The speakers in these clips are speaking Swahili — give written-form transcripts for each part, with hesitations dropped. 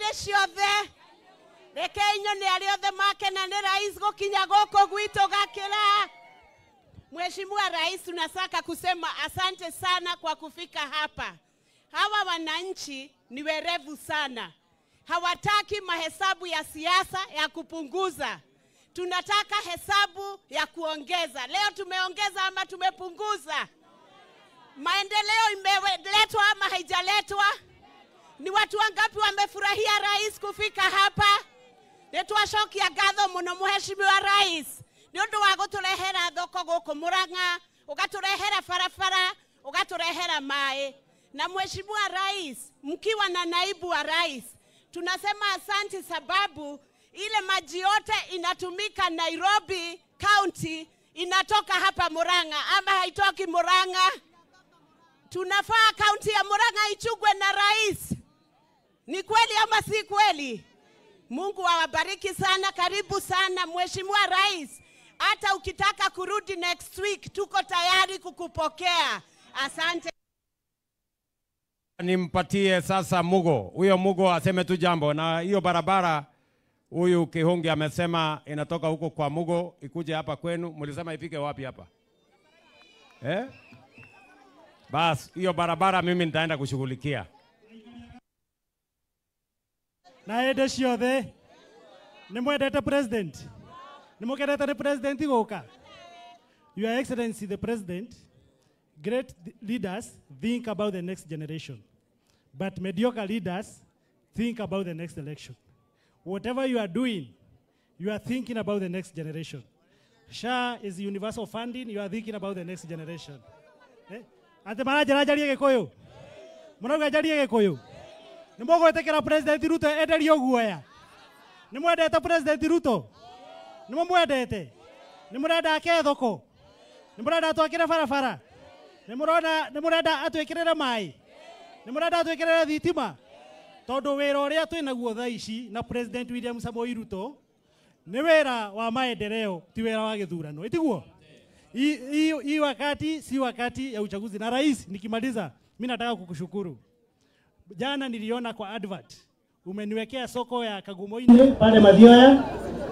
Hĩndĩ ciothe reke inyone arĩa othe makena nĩ rais gũkinya gũkũ gwitũ Gakĩra. Mheshimiwa Rais, tunataka kusema asante sana kwa kufika hapa. Hawa wananchi ni werevu sana. Hawataki mahesabu ya siasa ya kupunguza. Tunataka hesabu ya kuongeza. Leo tumeongeza ama tumepunguza? Maendeleo imeletwa ama haijaletwa? Ni watu wangapi wamefurahia rais kufika hapa? Nĩtwacokia ngatho mũno Mheshimiwa Rais nĩ ũndũ wa gũtũrehera thoko gũkũ Murang'a, ũgatũrehera barabara, ũgatũrehera maĩ. Na Mheshimiwa Rais, mkiwa na naibu wa rais, tunasema asante sababu ile maji yote inatumika Nairobi County inatoka hapa Murang'a, ama haitoki Murang'a? Tunafaa kaunti ya Murang'a ichugwe na rais. Ni kweli ama si kweli? Mungu awabariki sana. Karibu sana Mheshimiwa Rais. Hata ukitaka kurudi next week tuko tayari kukupokea. Asante. Nimpatie sasa Mugo. Huyo Mugo aseme tu jambo. Na hiyo barabara huyu Kihongi amesema inatoka huko kwa Mugo ikuje hapa kwenu. Mlisema ifike wapi hapa? Eh? Bas, hiyo barabara mimi nitaenda kushughulikia. Na hĩndĩ ciothe nĩ mwendete president, nĩ mũkenete nĩ president gũka. Your Excellency the President, great leaders think about the next generation, but mediocre leaders think about the next election. Whatever you are doing, you are thinking about the next generation. SHA is universal funding, you are thinking about the next generation. Eh? Ate maranjĩra njarie Gĩkũyũ? Mũrauga njarie Gĩkũyũ? Nĩ mũgwĩtĩkĩra President Ruto enderio guoya? Nĩ mwendete President Ruto? Nĩ mũmwendete? Nĩ mũrenda ake thoko? Nĩ mũrenda atwakĩre barabara? Nĩ mũrona nĩ mũrenda atwĩkĩrĩre maĩ? Nĩ mũrenda atwĩkĩrĩre thitima? Tondũ wĩra ũrĩa twĩnaguo thaa ici na President William Samoei Ruto nĩ wĩra wa maendeleo, ti wĩra wa gĩthurano. Ĩtiguo? Hii wakati si wakati ya uchaguzi. Na rais, nikimaliza, mimi nataka kukushukuru. Jana niliona kwa advert umeniwekea soko ya Kagumoini pale Mathioya,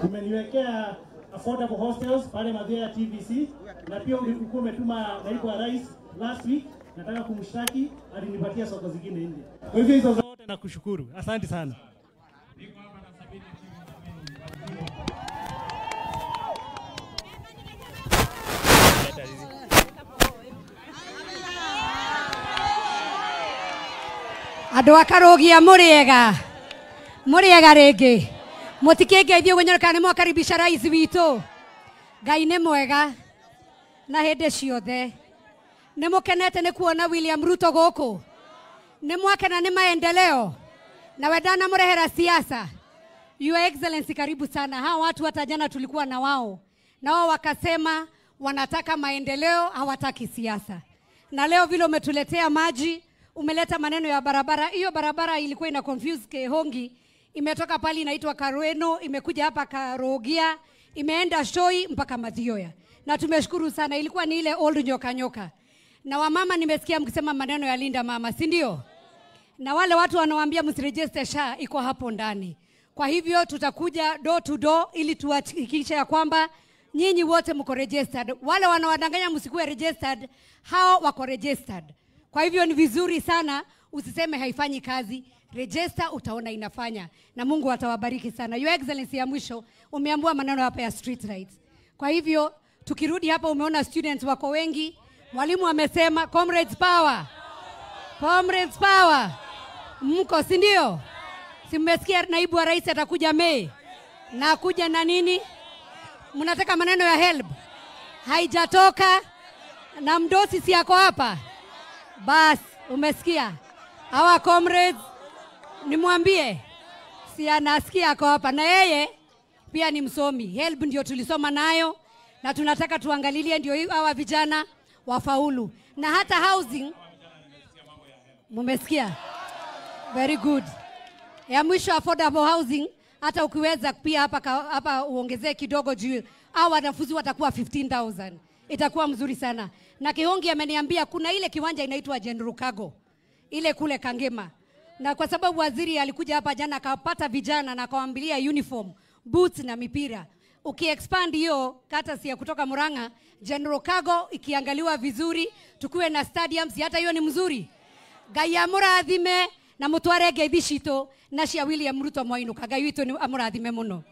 umeniwekea affordable hostels pale Mathioya TVC, na pia ulikuwa umetuma naibu wa rais last week, nataka kumshtaki, alinipatia soko zingine nne. Kwa hivyo hizo zote nakushukuru. Asante sana. Andũ a Karugia mũrĩega, mũrĩega rĩngĩ, mũtikĩngeithio ũguo kana nĩ mwakaribisha rais witũ. Ngai nĩ mwega na hĩndĩ ciothe. Nĩ mũkenete nĩ kuona William Ruto gũkũ? Nĩ mwakena nĩ maendeleo? Na we ndanamũrehera siasa? Your Excellency, karibu sana. Hawa watu hata jana tulikuwa na wao, na wao wakasema wanataka maendeleo, hawataki siasa. Na leo vile umetuletea maji, umeleta maneno ya barabara. Hiyo barabara ilikuwa ina confuse Kehongi. Imetoka pali inaitwa Karweno, imekuja hapa Karogia, imeenda Shoi mpaka Mathioya. Na tumeshukuru sana, ilikuwa ni ile old nyoka nyoka. Na wamama nimesikia mkisema maneno ya Linda Mama, si ndio? Na wale watu wanaoambia msiregister SHA iko hapo ndani. Kwa hivyo tutakuja door to door ili tuhakikishe ya kwamba nyinyi wote mko registered. Wale wanawadanganya msikuwe registered, hao wako registered. Kwa hivyo ni vizuri sana usiseme haifanyi kazi, register utaona inafanya. Na Mungu atawabariki sana. Your Excellency, ya mwisho umeambiwa maneno hapa ya street lights. Kwa hivyo tukirudi hapa umeona students wako wengi. Mwalimu amesema comrades power. Comrades power. Mko si ndio? Si mmesikia naibu wa rais atakuja Mei? Na kuja na nini? Mnataka maneno ya help? Haijatoka. Na mdosi si yako hapa? Bas, umesikia. Hawa comrades nimwambie si anasikia ako hapa, na yeye pia ni msomi. Help ndio tulisoma nayo, na tunataka tuangalilie ndio hawa vijana wafaulu. Na hata housing mumesikia? Very good. Ya mwisho affordable housing, hata ukiweza pia hapa uongezee kidogo juu hawa wanafunzi watakuwa 15,000. Itakuwa mzuri sana. Na Kihongi ameniambia kuna ile kiwanja inaitwa General Kago, ile kule Kangema. Na kwa sababu waziri alikuja hapa jana akapata vijana na akawaambilia uniform, boots na mipira. Ukiexpand hiyo kata si ya kutoka Murang'a, General Cargo ikiangaliwa vizuri, tukuwe na stadiums, hata hiyo ni mzuri. Ngai amurathime na mutware ngeithi citũ na cia William Ruto mwainuka. Ngai witũ nĩ amurathime mũno.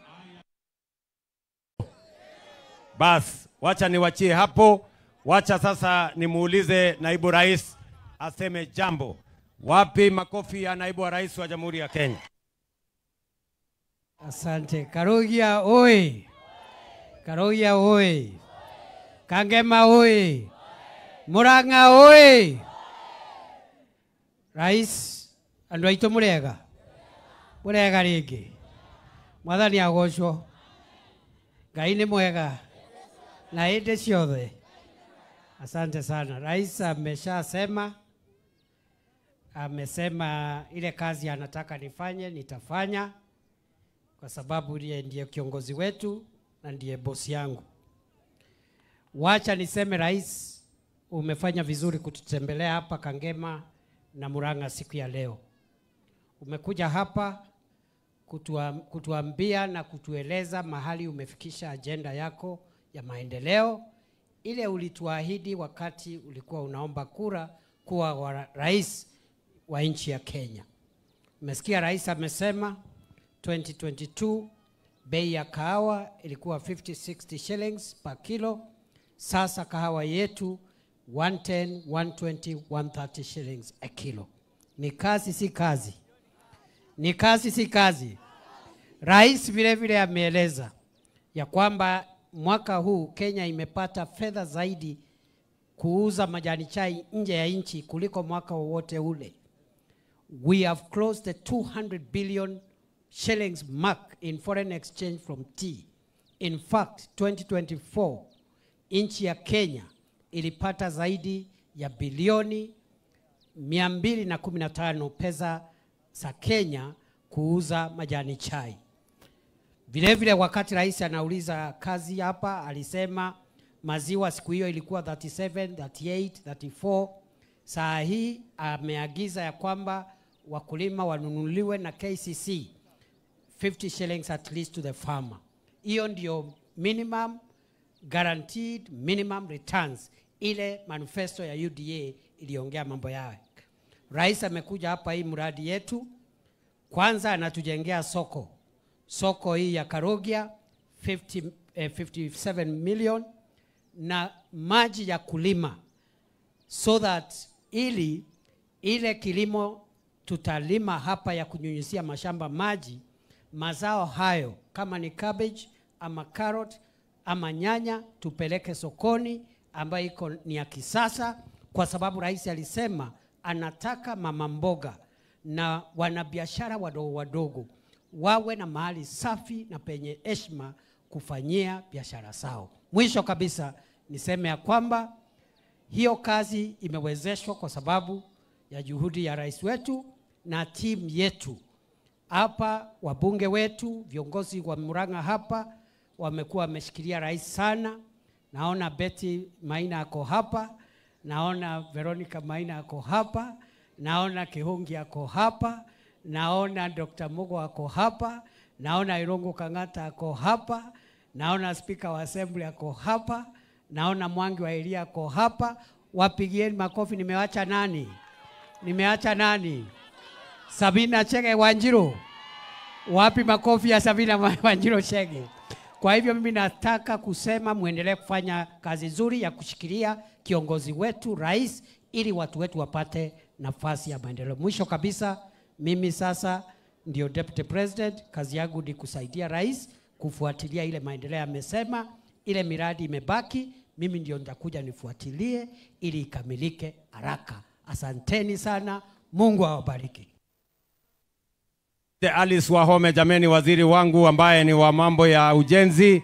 Bas, wacha niwachie hapo. Wacha sasa nimuulize naibu rais aseme jambo. Wapi makofi ya naibu wa rais wa Jamhuri ya Kenya? Asante. Karugia oi. Karugia oi. Kangema oi. Murang'a oi. Rais andu aitu murega. Murega ringi. Mwathani agocwo. Ngai ni mwega na hĩndĩ ciothe. Asante sana. Rais ameshasema, amesema ile kazi anataka nifanye nitafanya, kwa sababu ndiye kiongozi wetu na ndiye bosi yangu. Wacha niseme Rais, umefanya vizuri kututembelea hapa Kangema na Murang'a siku ya leo. Umekuja hapa kutuambia na kutueleza mahali umefikisha agenda yako ya maendeleo ile ulituahidi wakati ulikuwa unaomba kura kuwa wa rais wa nchi ya Kenya. Umesikia rais amesema 2022 bei ya kahawa ilikuwa 50-60 shillings per kilo. Sasa kahawa yetu 110, 120, 130 shillings a kilo. Ni kazi si kazi? Ni kazi si kazi? Rais vile vile ameeleza ya kwamba mwaka huu Kenya imepata fedha zaidi kuuza majani chai nje ya nchi kuliko mwaka wowote ule. We have closed the 200 billion shillings mark in foreign exchange from tea. In fact, 2024 nchi ya Kenya ilipata zaidi ya bilioni 215 pesa za Kenya kuuza majani chai. Vile vile wakati rais anauliza kazi hapa alisema maziwa siku hiyo ilikuwa 37, 38, 34. Saa hii ameagiza ya kwamba wakulima wanunuliwe na KCC 50 shillings at least to the farmer. Hiyo ndio minimum guaranteed minimum returns ile manifesto ya UDA iliongea mambo yao. Rais amekuja hapa hii mradi yetu, kwanza anatujengea soko. Soko hii ya Karugia 57 million na maji ya kulima, so that ili ile kilimo tutalima hapa ya kunyunyizia mashamba maji, mazao hayo kama ni cabbage ama carrot ama nyanya tupeleke sokoni ambayo iko ni ya kisasa, kwa sababu rais alisema anataka mama mboga na wanabiashara wadogo wadogo wawe na mahali safi na penye heshima kufanyia biashara zao. Mwisho kabisa niseme ya kwamba hiyo kazi imewezeshwa kwa sababu ya juhudi ya rais wetu na timu yetu. Hapa wabunge wetu, viongozi wa Murang'a hapa wamekuwa wameshikilia rais sana. Naona Betty Maina ako hapa, naona Veronica Maina ako hapa, naona Kihungi ako hapa, naona Dr. Mugo ako hapa, naona Irungu Kang'ata ako hapa, naona Speaker wa Assembly ako hapa, naona Mwangi wa Elia ako hapa. Wapigieni makofi. Nimeacha nani? Nimeacha nani? Sabina Chege Wanjiru. Wapi makofi ya Sabina Wanjiru Chege? Kwa hivyo mimi nataka kusema muendelee kufanya kazi nzuri ya kushikilia kiongozi wetu rais, ili watu wetu wapate nafasi ya maendeleo. Mwisho kabisa, mimi sasa ndio deputy president, kazi yangu ni kusaidia rais kufuatilia ile maendeleo amesema, ile miradi imebaki, mimi ndio nitakuja nifuatilie ili ikamilike haraka. Asanteni sana, Mungu awabariki. Alice Wahome, jameni, waziri wangu ambaye ni wa mambo ya ujenzi,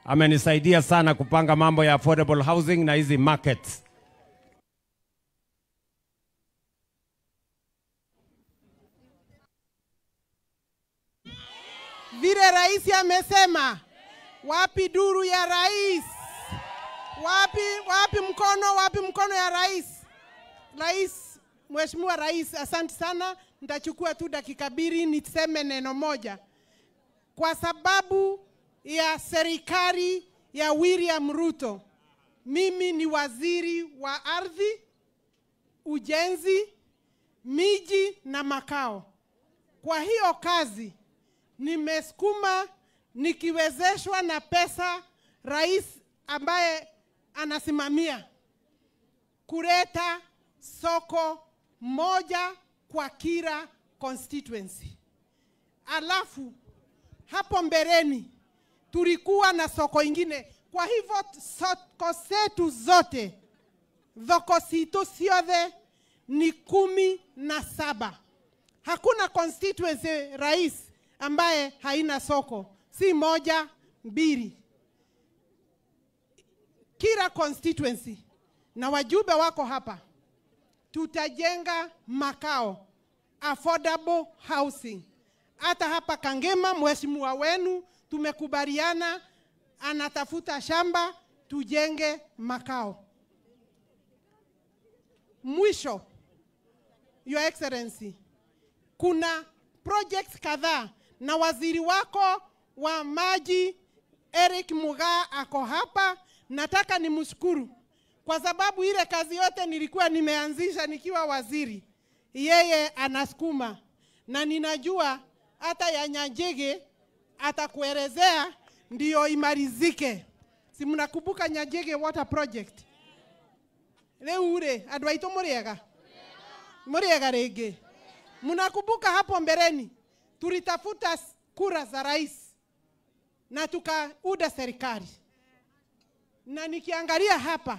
amenisaidia sana kupanga mambo ya affordable housing na hizi markets. Vile rais amesema, wapi duru ya rais? Wapi, wapi mkono, wapi mkono ya rais? Rais Mheshimiwa Rais, asante sana. Nitachukua tu dakika mbili niseme neno moja. Kwa sababu ya serikali ya William Ruto, mimi ni waziri wa ardhi, ujenzi, miji na makao. Kwa hiyo kazi nimesukuma nikiwezeshwa na pesa rais ambaye anasimamia kuleta soko moja kwa kila constituency. Alafu hapo mbeleni tulikuwa na soko ingine. Kwa hivyo soko zetu zote, thoko citu ciothe ni 17. Hakuna constituency rais ambaye haina soko, si 1, 2. Kila constituency na wajumbe wako hapa, tutajenga makao, affordable housing. Hata hapa Kangema mheshimiwa wenu tumekubaliana anatafuta shamba tujenge makao. Mwisho, Your Excellency, kuna projects kadhaa na waziri wako wa maji Eric Mugaa ako hapa. Nataka nimshukuru kwa sababu ile kazi yote nilikuwa nimeanzisha nikiwa waziri, yeye anasukuma, na ninajua hata ya Nyanjege atakuelezea ndio imalizike. Si mnakumbuka Nyanjege Water Project? Leo ure andu aitu muriega, muriega ringi. Mnakumbuka hapo mbeleni tulitafuta kura za rais na tukauda serikali. Na nikiangalia hapa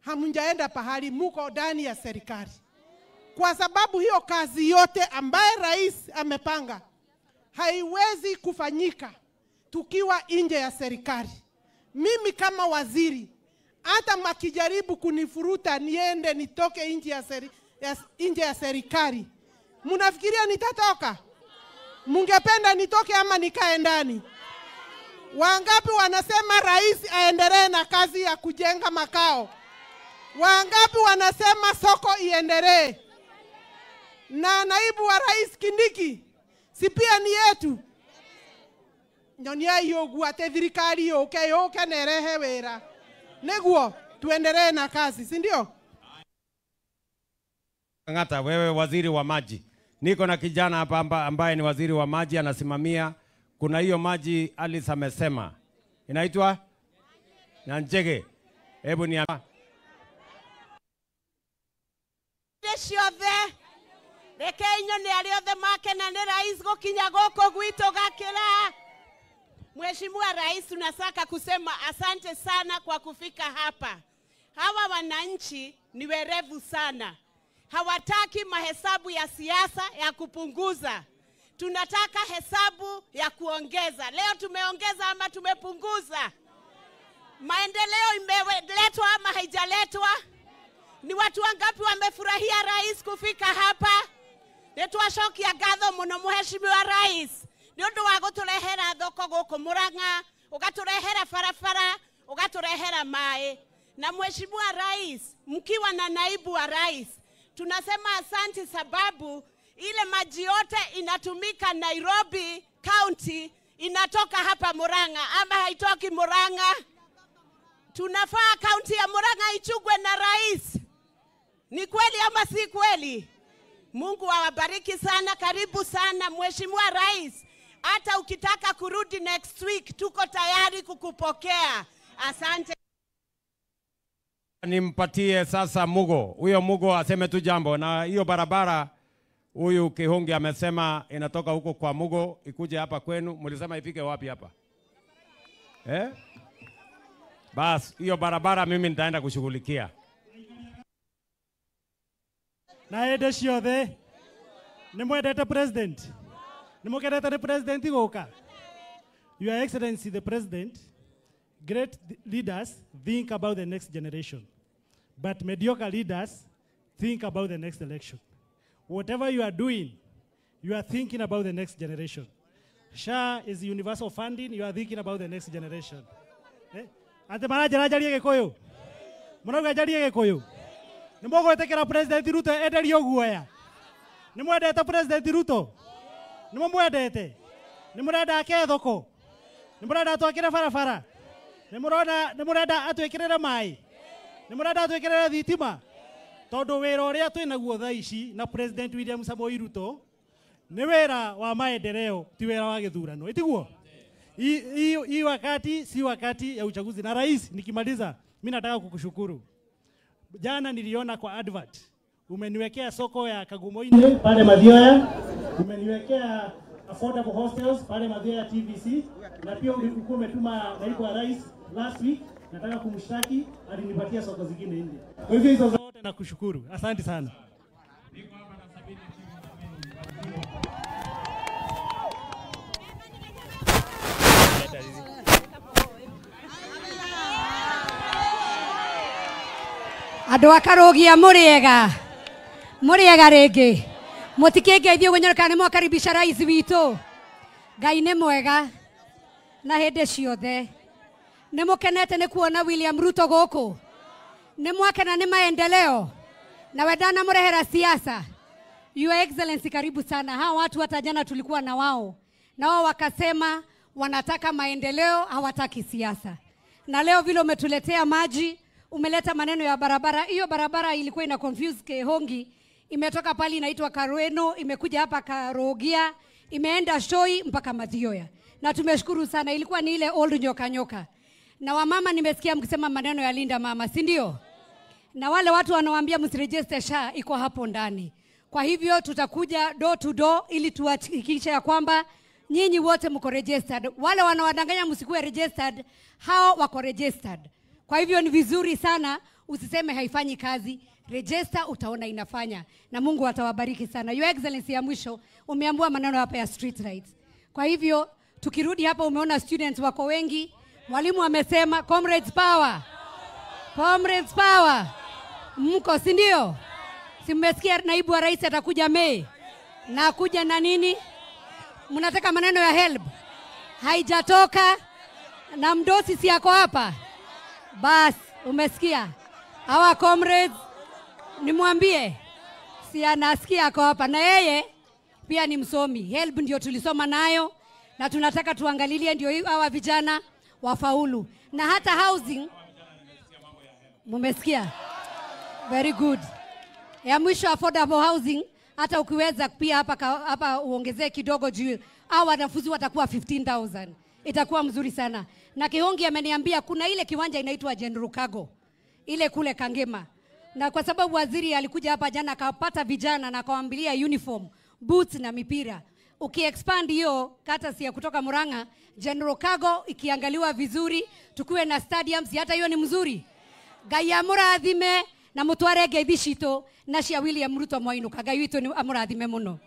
hamjaenda pahali, muko ndani ya serikali. Kwa sababu hiyo kazi yote ambaye rais amepanga haiwezi kufanyika tukiwa nje ya serikali. Mimi kama waziri, hata makijaribu kunifuruta niende nitoke nje ya serikali, mnafikiria nitatoka? Mungependa nitoke ama nikae ndani? Wangapi wanasema rais aendelee na kazi ya kujenga makao? Wangapi wanasema soko iendelee? Na naibu wa rais Kindiki, si pia ni yetu? Nyonia yogu ate thirikari yoke yoke nerehe wira. Neguo tuendelee na kazi, si ndio? Ngata, wewe waziri wa maji. Niko na kijana hapa ambaye ni waziri wa maji anasimamia. Kuna hiyo maji Alice amesema inaitwa Nyanjege. Hebu ni ciothe reke inyone arĩa othe makena nĩ rais gũkinya gũkũ gwitũ Gakĩra. Mheshimiwa Rais, tunataka kusema asante sana kwa kufika hapa. Hawa wananchi ni werevu sana, hawataki mahesabu ya siasa ya kupunguza. Tunataka hesabu ya kuongeza. Leo tumeongeza ama tumepunguza? Maendeleo imeletwa ama haijaletwa? Ni watu wangapi wamefurahia rais kufika hapa? Nĩtwacokia ngatho mũno Mheshimiwa Rais nĩ ũndũ wa gũtũrehera thoko gũkũ Murang'a, ũgatũrehera barabara, ũgatũrehera maĩ. Na Mheshimiwa Rais, mkiwa na naibu wa rais, tunasema asante sababu ile maji yote inatumika Nairobi County inatoka hapa Murang'a, ama haitoki Murang'a? Tunafaa kaunti ya Murang'a ichugwe na rais. Ni kweli ama si kweli? Mungu awabariki sana. Karibu sana Mheshimiwa Rais. Hata ukitaka kurudi next week tuko tayari kukupokea. Asante. Nimpatie sasa Mugo. Huyo Mugo aseme tu jambo. Na hiyo barabara huyu Kihongi amesema inatoka huko kwa Mugo ikuje hapa kwenu. Mlisema ifike wapi hapa? Eh? Bas, hiyo barabara mimi nitaenda kushughulikia. Na hĩndĩ ciothe nĩ mwendete president, nĩ mũkenete nĩ president gũka. Your Excellency the President, great leaders think about the next generation, but mediocre leaders think about the next election. Whatever you are doing, you are thinking about the next generation. SHA is universal funding, you are thinking about the next generation. Eh? Ate maranjĩra njarie Gĩkũyũ? Mũrauga njarie Gĩkũyũ? Nĩ mũgwĩtĩkĩra President Ruto enderio guoya? Nĩ mwendete President Ruto? Nĩ mũmwendete? Nĩ mũrenda ake thoko? Nĩ mũrenda atwakĩre barabara? Nĩ mũrona nĩ mũrenda atwĩkĩrĩre maĩ? Nĩ mũrenda atwĩkĩrĩre thitima? Tondũ wĩra ũrĩa twĩnaguo thaa ici na President William Samoei Ruto nĩ wĩra wa maendeleo, ti wĩra wa gĩthurano. Itiguo? Hii wakati si wakati ya uchaguzi. Na rais, nikimaliza, mimi nataka kukushukuru. Jana niliona kwa advert umeniwekea soko ya Kagumoini pale Mathioya, umeniwekea affordable hostels pale Mathioya TVC, na pia ulikuwa umetuma naibu wa rais last week, nataka kumshtaki, alinipatia soko zingine nne. Kwa hivyo hizo zote nakushukuru. Asante sana. Andũ a Karugia mũrĩega, mũrĩega rĩngĩ. Mũtikĩngeithie ũguo nyone kana nĩ mwakaribisha rais witũ. Ngai nĩ mwega na hĩndĩ ciothe. Nĩ mũkenete nĩ kuona William Ruto gũkũ? Nĩ mwakena nĩ maendeleo? Na we ndanamũrehera siasa? Your Excellency, karibu sana. Hawa watu hata jana tulikuwa na wao, na wao wakasema wanataka maendeleo, hawataki siasa. Na leo vile umetuletea maji, umeleta maneno ya barabara. Hiyo barabara ilikuwa ina confuse Kehongi, imetoka pali inaitwa Karweno, imekuja hapa Karugia, imeenda Shoi mpaka Mathioya. Na tumeshukuru sana, ilikuwa ni ile old nyoka nyoka. Na wamama nimesikia mkisema maneno ya Linda Mama, si ndio? Na wale watu wanaoambia msiregister SHA iko hapo ndani. Kwa hivyo tutakuja door to door ili tuhakikishe ya kwamba nyinyi wote mko registered. Wale wanawadanganya msikuwe registered, hao wako registered. Kwa hivyo ni vizuri sana usiseme haifanyi kazi, register utaona inafanya. Na Mungu atawabariki sana. Your Excellency, ya mwisho umeambiwa maneno hapa ya street lights. Kwa hivyo tukirudi hapa umeona students wako wengi. Mwalimu amesema comrades power. Comrades power. Mko, si ndio? Si mmesikia naibu wa rais atakuja Mei? Na kuja na nini? Mnataka maneno ya help? Haijatoka. Na mdosi si yako hapa? Bas, umesikia. Hawa comrades nimwambie si anasikia ako hapa, na yeye pia ni msomi. Help ndio tulisoma nayo, na tunataka tuangalilie ndio hawa vijana wafaulu. Na hata housing mumesikia? Very good. Ya mwisho affordable housing, hata ukiweza pia hapa uongezee kidogo juu hawa wanafunzi watakuwa 15,000. Itakuwa mzuri sana. Na Kihongi ameniambia kuna ile kiwanja inaitwa General Cargo, ile kule Kangema. Na kwa sababu waziri alikuja hapa jana akapata vijana na akawaambilia uniform, boots na mipira. Ukiexpand hiyo kata si ya kutoka Murang'a, General Cargo ikiangaliwa vizuri, tukuwe na stadiums, hata hiyo ni mzuri. Ngai amurathime na mutware ngeithi citũ na cia William Ruto mwainuka. Ngai witũ nĩ amurathime mũno.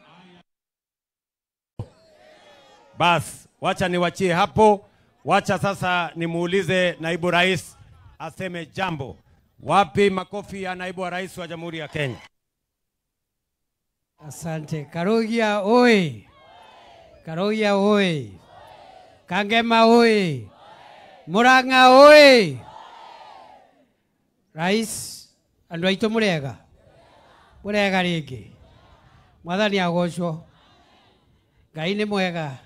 Bas, wacha niwachie hapo. Wacha sasa nimuulize naibu rais aseme jambo. Wapi makofi ya naibu wa rais wa Jamhuri ya Kenya? Asante. Karugia oi. Karugia oi. Kangema oi. Murang'a oi. Rais, andu aitũ mũrĩega? Mũrĩega rĩngĩ. Mwathani agocwo. Ngai nĩ mwega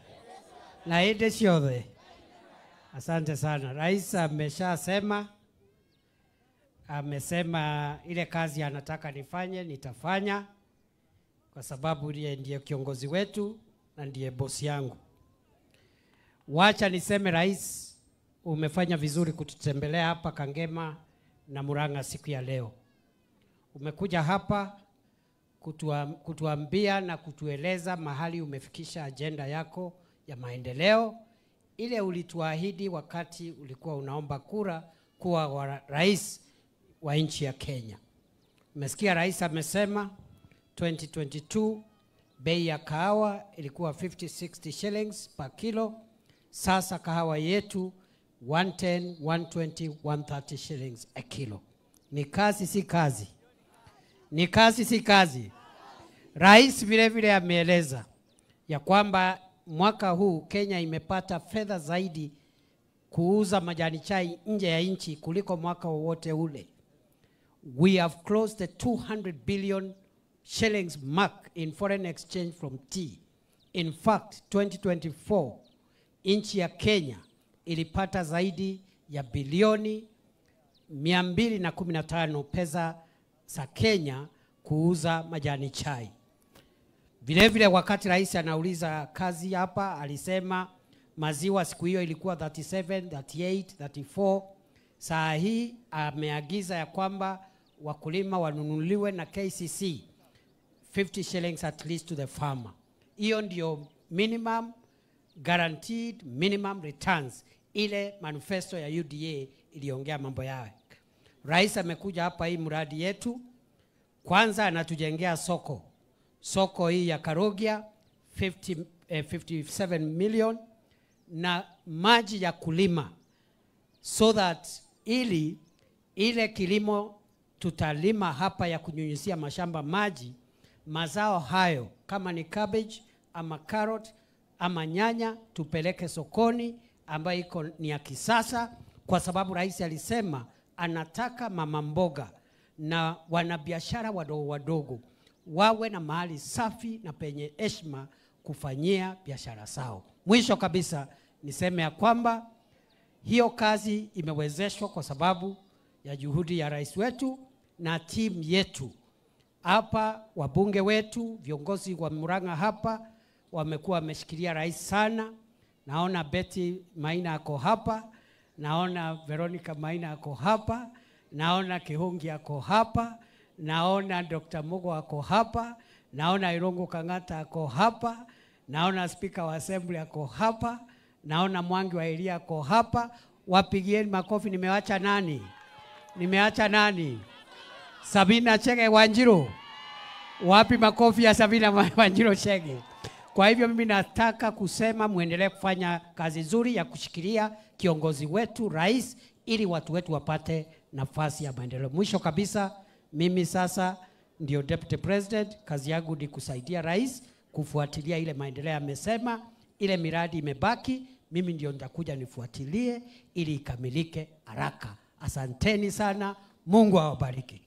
na hĩndĩ ciothe. Asante sana. Rais ameshasema, amesema ile kazi anataka nifanye nitafanya, kwa sababu ndiye kiongozi wetu na ndiye bosi yangu. Wacha niseme rais, umefanya vizuri kututembelea hapa Kangema na Murang'a siku ya leo. Umekuja hapa kutuambia na kutueleza mahali umefikisha agenda yako ya maendeleo ile ulituahidi wakati ulikuwa unaomba kura kuwa wa rais wa nchi ya Kenya. Umesikia rais amesema 2022 bei ya kahawa ilikuwa 50-60 shillings per kilo. Sasa kahawa yetu 110, 120, 130 shillings a kilo. Ni kazi si kazi? Ni kazi si kazi? Rais vile vile ameeleza ya kwamba mwaka huu Kenya imepata fedha zaidi kuuza majani chai nje ya nchi kuliko mwaka wowote ule. We have closed the 200 billion shillings mark in foreign exchange from tea. In fact, 2024 nchi ya Kenya ilipata zaidi ya bilioni 215 pesa za Kenya kuuza majani chai. Vile vile wakati rais anauliza kazi hapa alisema maziwa siku hiyo ilikuwa 37, 38, 34. Saa hii ameagiza ya kwamba wakulima wanunuliwe na KCC 50 shillings at least to the farmer. Hiyo ndio minimum guaranteed minimum returns, ile manifesto ya UDA iliongea mambo yao. Rais amekuja hapa hii mradi yetu, kwanza anatujengea soko. Soko hii ya Karogia 57 million na maji ya kulima, so that ili ile kilimo tutalima hapa ya kunyunyizia mashamba maji, mazao hayo kama ni cabbage ama carrot ama nyanya tupeleke sokoni ambayo iko ni ya kisasa, kwa sababu rais alisema anataka mama mboga na wanabiashara wadogo wadogo wawe na mahali safi na penye heshima kufanyia biashara zao. Mwisho kabisa niseme ya kwamba hiyo kazi imewezeshwa kwa sababu ya juhudi ya rais wetu na timu yetu hapa, wabunge wetu, viongozi wa Murang'a hapa wamekuwa wameshikilia rais sana. Naona Betty Maina ako hapa, naona Veronica Maina ako hapa, naona Kihungi ako hapa, naona Dr. Mugo ako hapa, naona Irungu Kang'ata ako hapa, naona Speaker wa Assembly ako hapa, naona Mwangi wa Elia ako hapa. Wapigieni makofi. Nimeacha nani? Nimeacha nani? Sabina Chege Wanjiru. Wapi makofi ya Sabina Wanjiru Chege? Kwa hivyo mimi nataka kusema muendelee kufanya kazi nzuri ya kushikilia kiongozi wetu rais, ili watu wetu wapate nafasi ya maendeleo. Mwisho kabisa, mimi sasa ndio deputy president, kazi yangu ni kusaidia rais kufuatilia ile maendeleo amesema, ile miradi imebaki, mimi ndio nitakuja nifuatilie ili ikamilike haraka. Asanteni sana, Mungu awabariki.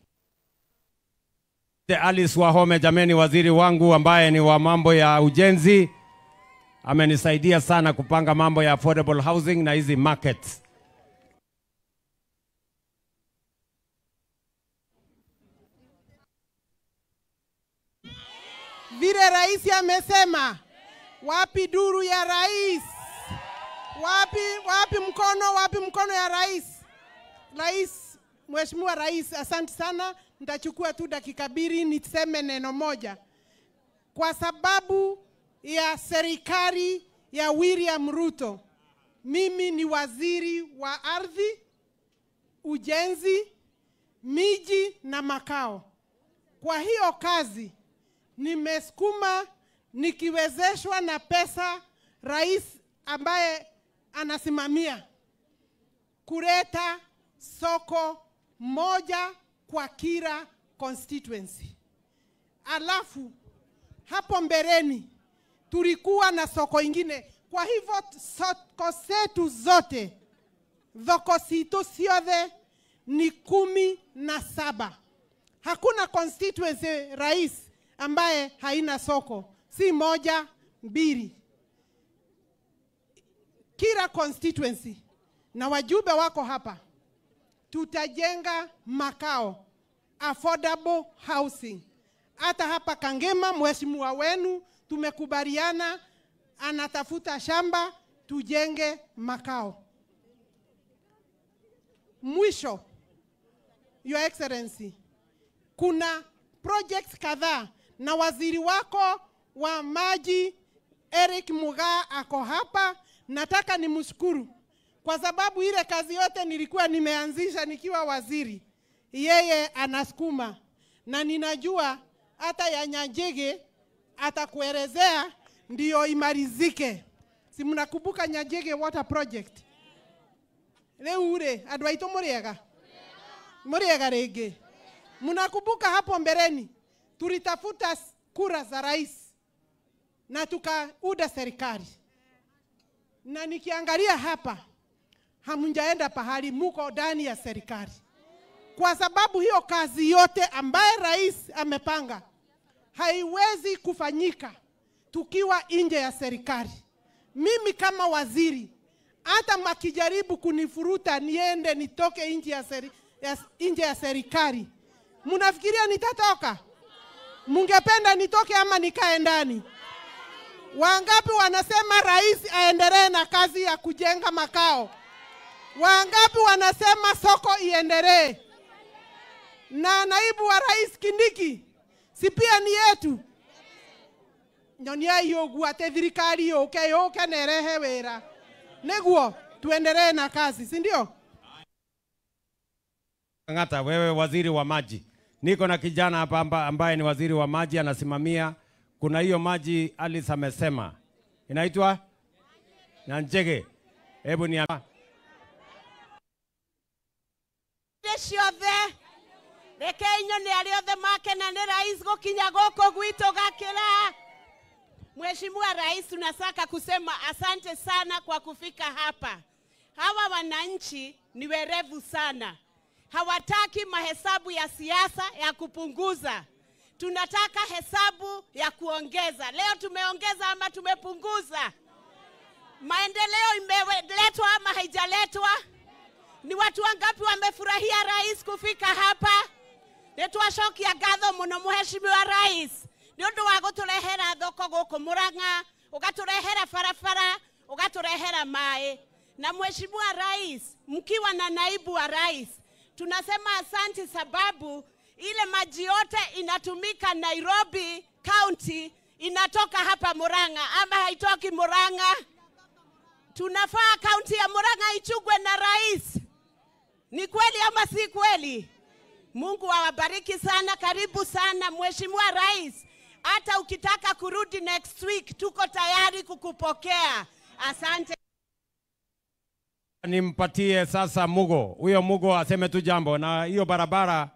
Alice Wahome, jameni, waziri wangu ambaye ni wa mambo ya ujenzi, amenisaidia sana kupanga mambo ya affordable housing na hizi markets. Vile rais amesema, wapi duru ya rais? Wapi mkono, wapi mkono ya rais? Rais, Mheshimiwa Rais, asante sana. Nitachukua tu dakika mbili niseme neno moja. Kwa sababu ya serikali ya William Ruto, mimi ni waziri wa ardhi, ujenzi, miji na makao. Kwa hiyo kazi nimesukuma nikiwezeshwa na pesa rais ambaye anasimamia kuleta soko moja kwa kila constituency. Alafu hapo mbeleni tulikuwa na soko ingine. Kwa hivyo soko zetu zote, thoko zetu zote ni 17. Hakuna constituency rais ambaye haina soko, si moja, mbili. Kila constituency na wajumbe wako hapa, tutajenga makao, affordable housing. Hata hapa Kangema, mheshimiwa wenu tumekubaliana anatafuta shamba tujenge makao. Mwisho, Your Excellency, kuna projects kadhaa na waziri wako wa maji Eric Mugaa ako hapa. Nataka nimshukuru kwa sababu ile kazi yote nilikuwa nimeanzisha nikiwa waziri, yeye anasukuma, na ninajua hata ya Nyajege atakuelezea ndio imalizike. Si mnakumbuka Nyajege Water Project? Leo ure andu aitu muriega, muriega ringi. Mnakumbuka hapo mbeleni tulitafuta kura za rais na tukauda serikali. Na nikiangalia hapa hamjaenda pahali, muko ndani ya serikali. Kwa sababu hiyo kazi yote ambaye rais amepanga haiwezi kufanyika tukiwa nje ya serikali. Mimi kama waziri, hata makijaribu kunifuruta niende nitoke nje ya serikali, mnafikiria nitatoka? Mungependa nitoke ama nikae ndani? Wangapi wanasema rais aendelee na kazi ya kujenga makao? Wangapi wanasema soko iendelee? Na naibu wa rais Kindiki, si pia ni yetu? Nyonia hiyo guate thirikari yoke yoke nerehe wera. Neguo tuendelee na kazi, si ndio? Ngata, wewe waziri wa maji. Niko na kijana hapa ambaye ni waziri wa maji, anasimamia. Kuna hiyo maji Alice amesema. Inaitwa Nanjege. Hebu ni ciothe reke inyone arĩa othe makena nĩ rais gũkinya gũkũ gwitũ Gakĩra. Mheshimiwa Rais, tunataka kusema asante sana kwa kufika hapa. Hawa wananchi ni werevu sana. Hawataki mahesabu ya siasa ya kupunguza. Tunataka hesabu ya kuongeza. Leo tumeongeza ama tumepunguza? Maendeleo imeletwa ama haijaletwa? Ni watu wangapi wamefurahia rais kufika hapa? Nĩtwacokia ngatho mũno Mheshimiwa Rais nĩ ũndũ wa gũtũrehera thoko gũkũ Murang'a, ũgatũrehera barabara, ũgatũrehera maĩ. Na Mheshimiwa Rais, mkiwa na naibu wa rais, tunasema asante sababu ile maji yote inatumika Nairobi County inatoka hapa Murang'a ama haitoki Murang'a? Tunafaa kaunti ya Murang'a ichugwe na rais. Ni kweli ama si kweli? Mungu awabariki sana. Karibu sana Mheshimiwa Rais. Hata ukitaka kurudi next week tuko tayari kukupokea. Asante. Nimpatie sasa Mugo. Huyo Mugo aseme tu jambo. Na hiyo barabara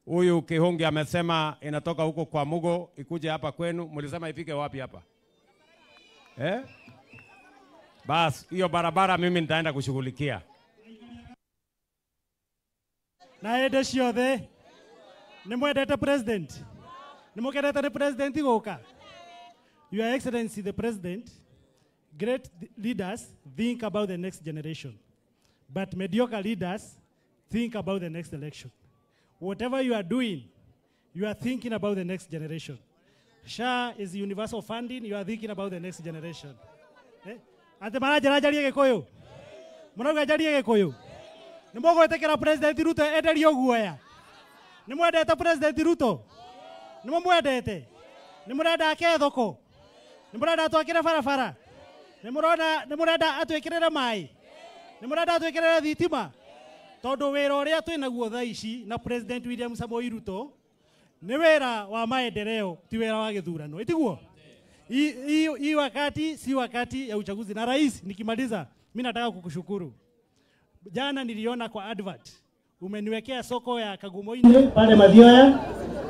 huyu Kihongi amesema inatoka huko kwa Mugo ikuje hapa kwenu. Mlisema ifike wapi hapa? Eh? Bas, hiyo barabara mimi nitaenda kushughulikia. Na hĩndĩ ciothe nĩ mwendete president, nĩ mũkenete nĩ president gũka. Your Excellency the President, great leaders think about the next generation, but mediocre leaders think about the next election. Whatever you are doing, you are thinking about the next generation. SHA is universal funding, you are thinking about the next generation. Eh? Ate maranjĩra njarie Gĩkũyũ? Mũrauga njarie Gĩkũyũ? Nĩ mũgwĩtĩkĩra President Ruto enderio guoya? Nĩ mwendete President Ruto? Nĩ mũmwendete? Nĩ mũrenda ake thoko? Nĩ mũrenda atwakĩre barabara? Nĩ mũrenda atwĩkĩrĩre maĩ? Nĩ mũrenda atwĩkĩrĩre thitima? Tondũ wĩra ũrĩa twĩnaguo thaa ici na President William Samoei Ruto nĩ wĩra wa maendeleo, ti wĩra wa gĩthurano. Ĩtiguo? Hii wakati si wakati ya uchaguzi. Na rais, nikimaliza, mimi nataka kukushukuru. Jana niliona kwa advert umeniwekea soko ya Kagumoini pale Mathioya,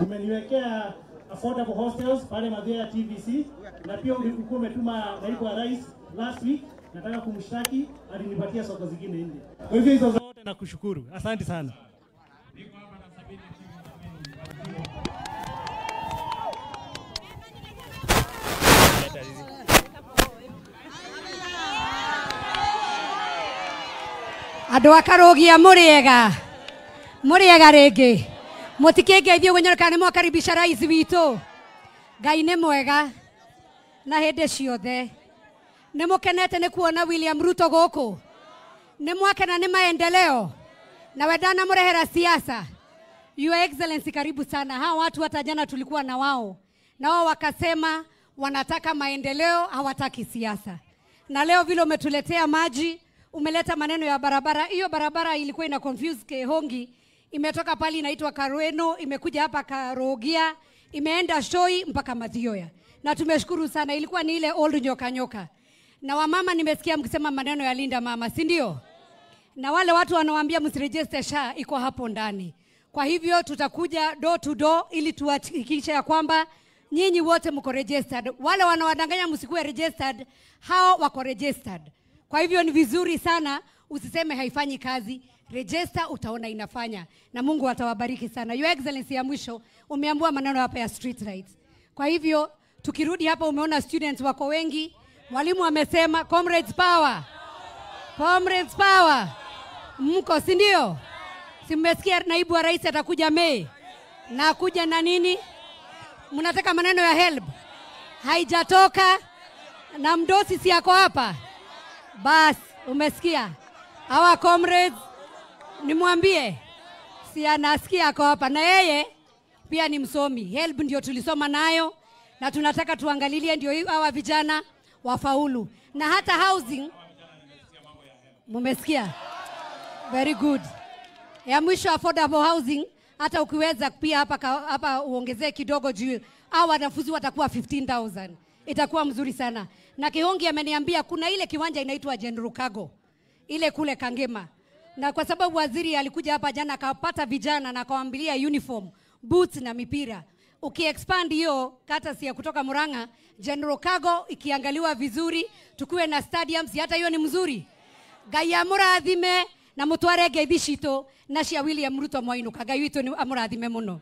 umeniwekea affordable hostels pale Mathioya TVC, na pia ulikuwa umetuma naibu wa rais last week, nataka kumshtaki, alinipatia soko zingine nne. Kwa hivyo hizo zote nakushukuru. Asante sana. Andũ a Karũgia mũrĩega, mũrĩega rĩngĩ. Mũtikĩngeithie ũguo nyone kana nĩ mwakaribisha rais witũ. Ngai nĩ mwega na hĩndĩ ciothe. Nĩ mũkenete nĩ kuona William Ruto gũkũ? Nĩ mwakena nĩ maendeleo? Na we ndanamũrehera siasa? Your Excellency, karibu sana. Hawa watu hata jana tulikuwa na wao, na wao wakasema wanataka maendeleo, hawataki siasa. Na leo vile umetuletea maji, umeleta maneno ya barabara. Hiyo barabara ilikuwa ina confuse Kehongi. Imetoka pali inaitwa Karweno, imekuja hapa Karogia, imeenda Shoi mpaka Mathioya. Na tumeshukuru sana, ilikuwa ni ile old nyoka nyoka. Na wamama nimesikia mkisema maneno ya Linda Mama, si ndio? Na wale watu wanawaambia msiregister SHA iko hapo ndani. Kwa hivyo tutakuja door to door ili tuhakikishe ya kwamba nyinyi wote mko registered. Wale wanawadanganya msikuwe registered, hao wako registered. Kwa hivyo ni vizuri sana usiseme haifanyi kazi. Register, utaona inafanya. Na Mungu atawabariki sana. Your Excellency, ya mwisho, umeambiwa maneno hapa ya street lights. Kwa hivyo tukirudi hapa, umeona students wako wengi. Mwalimu amesema comrades power. Comrades power. Mko, si ndio? Si mmesikia naibu wa rais atakuja Mei? Na kuja na nini? Mnataka maneno ya HELB? Haijatoka. Na mdosi si yako hapa? Bas, umesikia. Hawa comrades, nimwambie, si anasikia ako hapa. Na yeye pia ni msomi. HELB ndio tulisoma nayo, na tunataka tuangalilie ndio hawa vijana wafaulu. Na hata housing, mumesikia? Very good. Ya mwisho, affordable housing, hata ukiweza pia hapa uongezee kidogo juu hao wanafunzi watakuwa 15,000. Itakuwa mzuri sana. Na Kihongi ameniambia kuna ile kiwanja inaitwa General Cargo, ile kule Kangema. Na kwa sababu waziri alikuja hapa jana akapata vijana na akawaambilia uniform, boots na mipira. Ukiexpand hiyo kata si ya kutoka Murang'a, General Cargo ikiangaliwa vizuri, tukuwe na stadiums, hata hiyo ni mzuri. Ngai amurathime na mutware ngeithi citũ na cia William Ruto mwainuka. Ngai witũ nĩ amurathime mũno.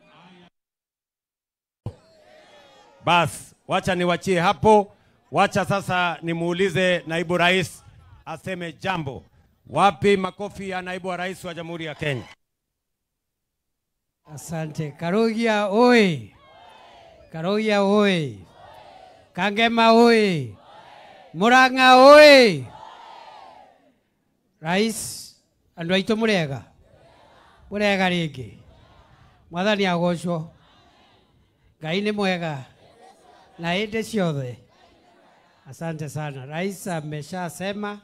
Bas, wacha niwachie hapo. Wacha sasa nimuulize naibu rais aseme jambo. Wapi makofi ya naibu wa rais wa Jamhuri ya Kenya? Asante. Karugia oi. Karugia oi. Kangema oi. Murang'a oi. Rais, andu aitũ mũrega. Mũrega rĩngĩ. Mwathani agocwo. Ngai nĩ mwega. Na hĩndĩ ciothe. Asante sana. Rais ameshasema,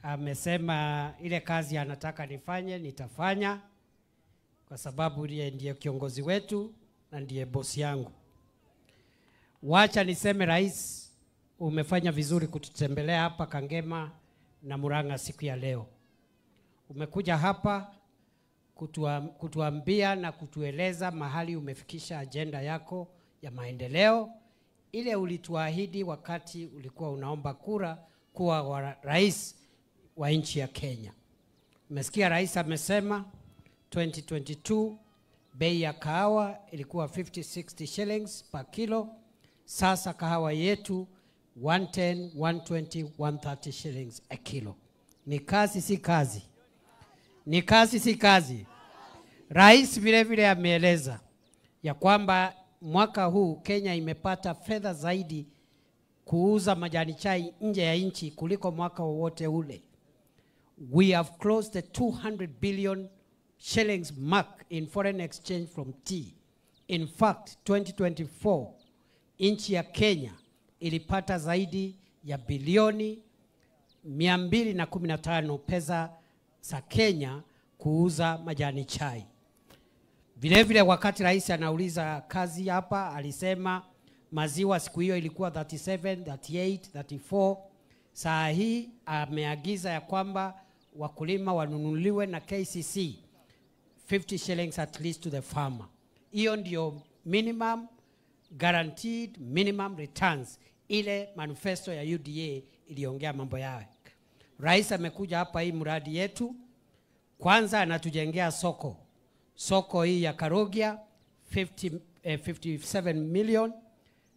amesema ile kazi anataka nifanye, nitafanya, kwa sababu yeye ndiye kiongozi wetu na ndiye bosi yangu. Wacha niseme Rais, umefanya vizuri kututembelea hapa Kangema na Murang'a siku ya leo. Umekuja hapa kutuambia na kutueleza mahali umefikisha agenda yako ya maendeleo ile ulituahidi wakati ulikuwa unaomba kura kuwa wa rais wa nchi ya Kenya. Umesikia rais amesema 2022 bei ya kahawa ilikuwa 50-60 shillings per kilo. Sasa kahawa yetu 110, 120, 130 shillings a kilo. Ni kazi si kazi? Ni kazi si kazi? Rais vile vile ameeleza ya kwamba mwaka huu Kenya imepata fedha zaidi kuuza majani chai nje ya nchi kuliko mwaka wowote ule. We have closed the 200 billion shillings mark in foreign exchange from tea. In fact, 2024 nchi ya Kenya ilipata zaidi ya bilioni 215 pesa za Kenya kuuza majani chai. Vile vile wakati rais anauliza kazi hapa alisema maziwa siku hiyo ilikuwa 37, 38, 34. Saa hii ameagiza ya kwamba wakulima wanunuliwe na KCC 50 shillings at least to the farmer. Hiyo ndio minimum guaranteed minimum returns, ile manifesto ya UDA iliongea mambo yao. Rais amekuja hapa hii mradi yetu, kwanza anatujengea soko. Soko hii ya Karugia 57 million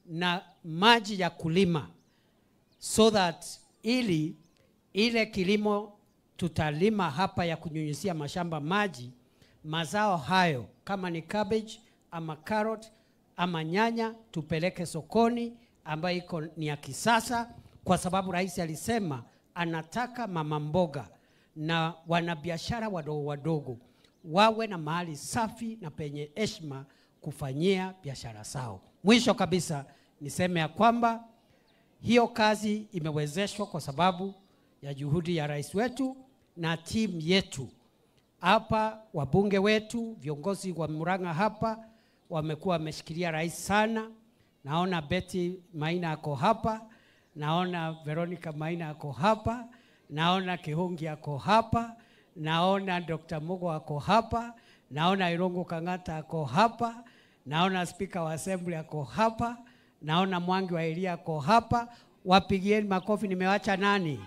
na maji ya kulima, so that ili ile kilimo tutalima hapa ya kunyunyizia mashamba maji, mazao hayo kama ni cabbage ama carrot ama nyanya tupeleke sokoni ambayo iko ni ya kisasa, kwa sababu rais alisema anataka mama mboga na wanabiashara wadogo wadogo wawe na mahali safi na penye heshima kufanyia biashara zao. Mwisho kabisa niseme ya kwamba hiyo kazi imewezeshwa kwa sababu ya juhudi ya rais wetu na timu yetu. Hapa wabunge wetu, viongozi wa Murang'a hapa wamekuwa wameshikilia rais sana. Naona Betty Maina ako hapa, naona Veronica Maina ako hapa, naona Kihungi ako hapa, naona Dr. Mugo ako hapa, naona Irungu Kang'ata ako hapa, naona Speaker wa Assembly ako hapa, naona Mwangi wa Elia ako hapa. Wapigieni makofi. Nimeacha nani?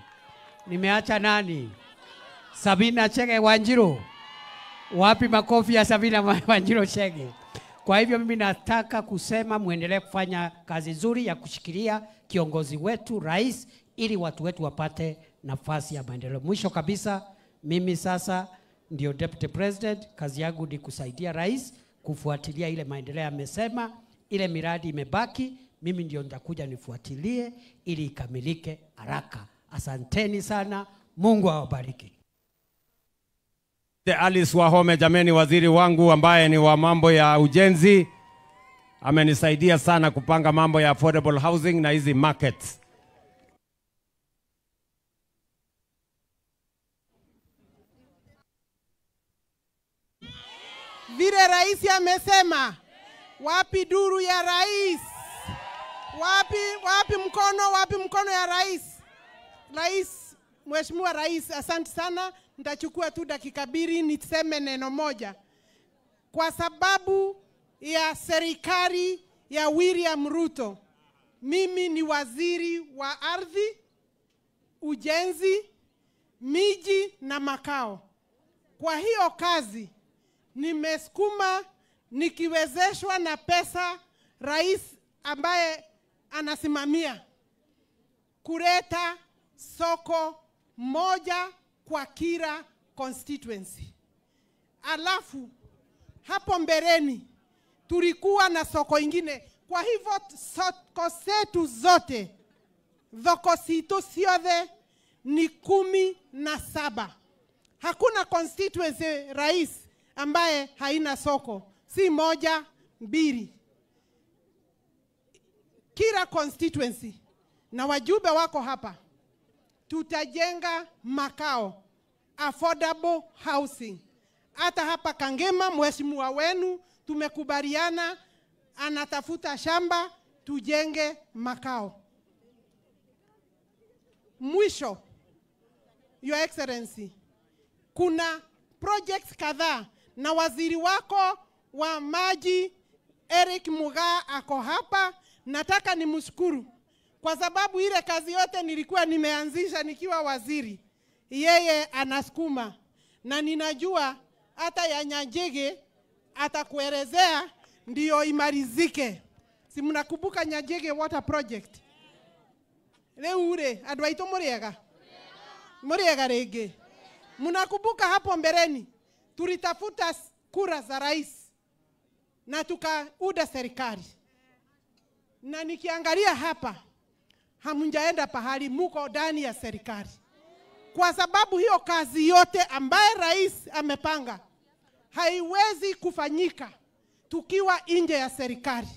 Nimeacha nani? Sabina Chege Wanjiru. Wapi makofi ya Sabina Wanjiru Chege? Kwa hivyo mimi nataka kusema muendelee kufanya kazi nzuri ya kushikilia kiongozi wetu rais, ili watu wetu wapate nafasi ya maendeleo. Mwisho kabisa, mimi sasa ndio deputy president, kazi yangu ni kusaidia rais kufuatilia ile maendeleo amesema, ile miradi imebaki, mimi ndio nitakuja nifuatilie ili ikamilike haraka. Asanteni sana, Mungu awabariki. Alice Wahome, jameni, waziri wangu ambaye ni wa mambo ya ujenzi, amenisaidia sana kupanga mambo ya affordable housing na hizi markets. Vile rais amesema, wapi duru ya rais? Wapi mkono, wapi mkono ya rais? Rais, Mheshimiwa Rais, asante sana. Nitachukua tu dakika mbili niseme neno moja. Kwa sababu ya serikali ya William Ruto, mimi ni waziri wa ardhi, ujenzi, miji na makao. Kwa hiyo kazi nimesukuma nikiwezeshwa na pesa rais ambaye anasimamia kuleta soko moja kwa kila constituency. Alafu hapo mbeleni tulikuwa na soko ingine. Kwa hivyo soko zetu zote, thoko zetu zote ni 17. Hakuna constituency rais ambaye haina soko, si moja, mbili. Kila constituency na wajumbe wako hapa, tutajenga makao, affordable housing. Hata hapa Kangema, mheshimiwa wenu tumekubaliana anatafuta shamba tujenge makao. Mwisho, Your Excellency, kuna projects kadhaa na waziri wako wa maji Eric Mugaa ako hapa. Nataka nimshukuru kwa sababu ile kazi yote nilikuwa nimeanzisha nikiwa waziri, yeye anasukuma, na ninajua hata ya Nyajege atakuelezea ndio imalizike. Si mnakumbuka Nyajege Water Project? Leo ure andu aitu muriega, muriega rĩngĩ. Mnakumbuka hapo mbeleni tulitafuta kura za rais na tukauda serikali. Na nikiangalia hapa hamjaenda pahali, muko ndani ya serikali. Kwa sababu hiyo kazi yote ambaye rais amepanga haiwezi kufanyika tukiwa nje ya serikali.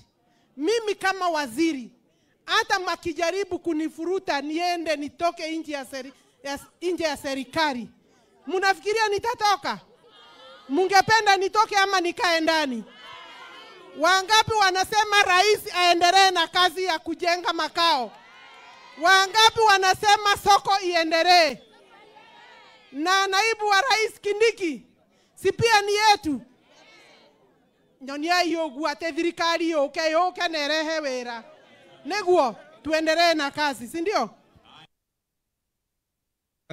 Mimi kama waziri, hata makijaribu kunifuruta niende nitoke nje ya serikali, mnafikiria nitatoka? Mungependa nitoke ama nikae ndani? Wangapi wanasema rais aendelee na kazi ya kujenga makao? Wangapi wanasema soko iendelee? Na naibu wa rais Kindiki, si pia ni yetu? Nyonia yogu ate thirikari yoke yoke nerehe wera. Neguo tuendelee na kazi, si ndio?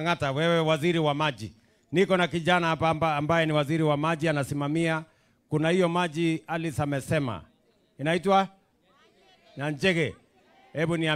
Ngata, wewe waziri wa maji. Niko na kijana hapa ambaye ni waziri wa maji, anasimamia. Kuna hiyo maji Alice amesema inaitwa Nyanjege. Hebu ni